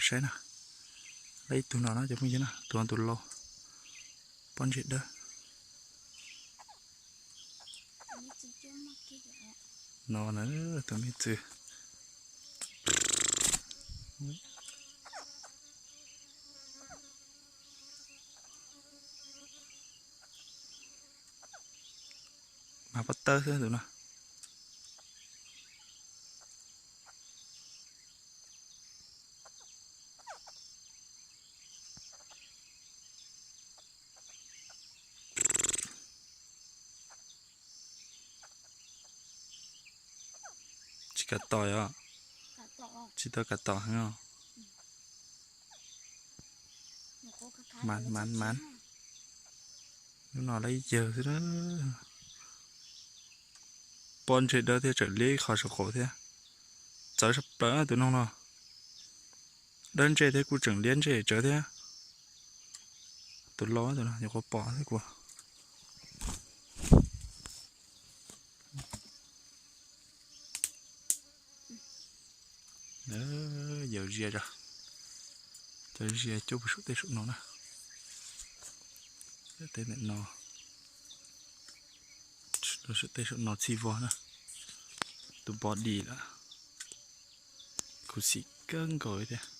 saib na. Lawv ib tug no na cov phooj ywg na, tus no tus laus, pob ntseg dawb. No na, tus me txwv. Mas pob tawb xwb tus no. Tsis kam tom os. Tsis tau kam tom heev os. Mas mas mas, lub no lawv ib yawg xwb na. Pob ntseg dawb thiab tseem liab ib qho saum qaum thiab. Txawv sab plaws tus noog no. Dawb ntsej thiab kuj tseem liab ntsej tsawv thiab. Tus laus tus no nyuam qhuav pom thiab kuv. Yaws zia, cov zia cuab puag saum tej saum no na. Tej ntawm no, saum tej saum no txhij vog na. Tus body lawm, khuv xim kawg nkaus li thiab.